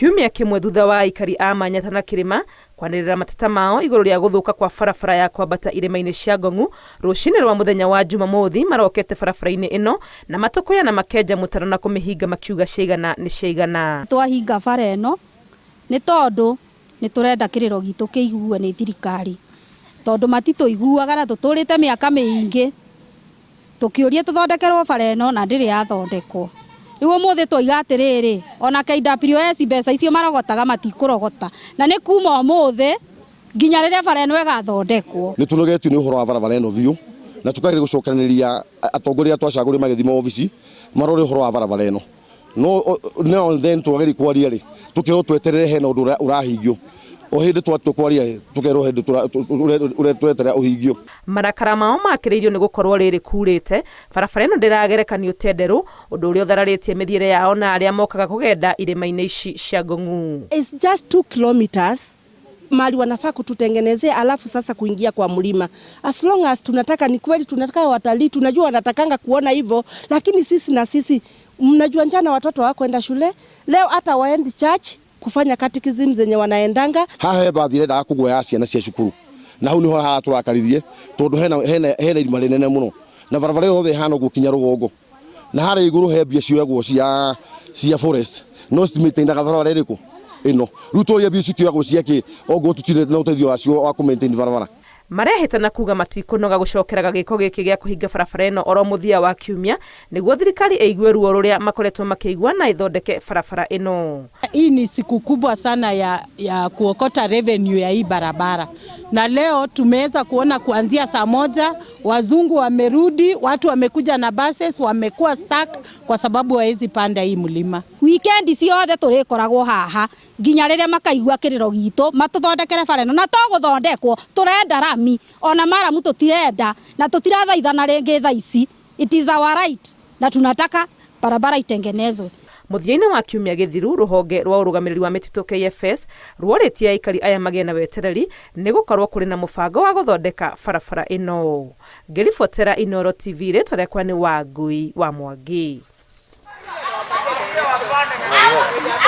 Kiumia kĩmwe thutha wa aikari a Manyata na Kĩrĩma kwanĩrĩra mateta mao igũrũ rĩa gũthũka kwa barabara ya kwambata irĩma-inĩ cia Ngong'u, rũcinĩ rwa mũthenya wa Jumamothi marokete barabara-inĩ ĩno na matũkũya na makenja mũtaro na kũmĩhinga makiuga ciaigana nĩ ciaigana. Twahinga bara ĩno nĩ tondũ nĩ tũrenda kĩrĩro gitũ kĩiguo nĩ thirikari, tondũ matitũiguaga na tũtũrĩte mĩaka mĩingĩ tũkĩũria tũthondekerwo bara ĩno na ndĩrĩ yathondekwo. Rĩu ũmũthĩ twaiga atĩrĩrĩ, ona KWS mbeca icio marogotaga matikũrogota, na nĩ kuma ũmũthĩ nginya rĩrĩa bara ĩno ĩgathondekwo. Nĩ tũnogetio nĩ ũhoro wa barabara ĩno biũ na tũkageria gũcokanĩrĩria atongoria arĩa twacagũrire magĩthiĩ maobici marore ũhoro wa barabara ĩno. No now and then twageria kwaria rĩ, tũkerwo tweterere hena ũndũ ũrahingio. O hĩndĩ twatua kwaria rĩ, tũkerwo he ũndũ tũreterera ũhingio. Marakara mao makĩrĩirio nĩ gũkorwo rĩrĩ kurĩte, barabara ĩno ndĩragereka nĩ ũtenderũ, ũndũ ũrĩa ũthararĩtie mĩthiĩre yao na arĩa mokaga kũgenda irĩma-inĩ ici cia Ngong'u. It's just 2 kilometers mahali wanafaa kututengenezea, alafu sasa kuingia kwa mlima. As long as tunataka, ni kweli tunataka watalii, tunajua wanatakanga kuona hivyo, lakini sisi na sisi, mnajua jana watoto hawakwenda shule, leo hata waendi church kufanya catechism zenye wanaendanga. Haha he bathi irendaga kũgwa ya ciana cia cukuru na hau niho haratũrakaririe tondũ hena irima rĩnene mũno na barabara ĩyo yothe ĩhana ũguo kinya rũgongo na harĩa igũrũ he mbia cioyagwo cia forest no citimaintainaga barabara ĩrĩkũ ĩno. Rĩu tũria mbia cikĩoyagwo ciakĩ ongorwo tũtirĩ na ũteithio wacio wa kũ maintain barabara. Marehĩta na kuga matikũnoga gũcokeraga gĩko gĩkĩ gĩa kũhinga barabara ĩno oro mũthia wa kiumia nĩguo thirikari ĩigue ruo rũrĩa makoretwo makĩigua na ĩthondeke barabara ĩno. Hii ni siku kubwa sana ya kuokota revenue ya hii barabara, na leo tumeweza kuona kuanzia saa 1 wazungu wamerudi, watu wamekuja na buses, wamekuwa stuck kwa sababu hawezi panda hii mlima. Weekend ciothe tũrĩkoragwo haha nginya rĩrĩa makaigua kĩrĩro gitũ matũthondekere bara ĩno, na to gũthondekwo tũrenda rami, ona maramu tũtirenda na tũtirathaithana rĩngĩ thaa ici. It is our right na tunataka barabara itengenezwe. Mũthia-inĩ wa kiumia gĩthiru, rũhonge rwa ũrũgamĩrĩri wa mĩtitũ KFS ruorĩtie aikari aya magĩe na wetereri nĩ gũkorwo kũrĩ na mũbango wa gũthondeka barabara ĩno. Ngĩribotera Inooro TV, rĩtwa rĩakwa nĩ Wangui wa Mwangi.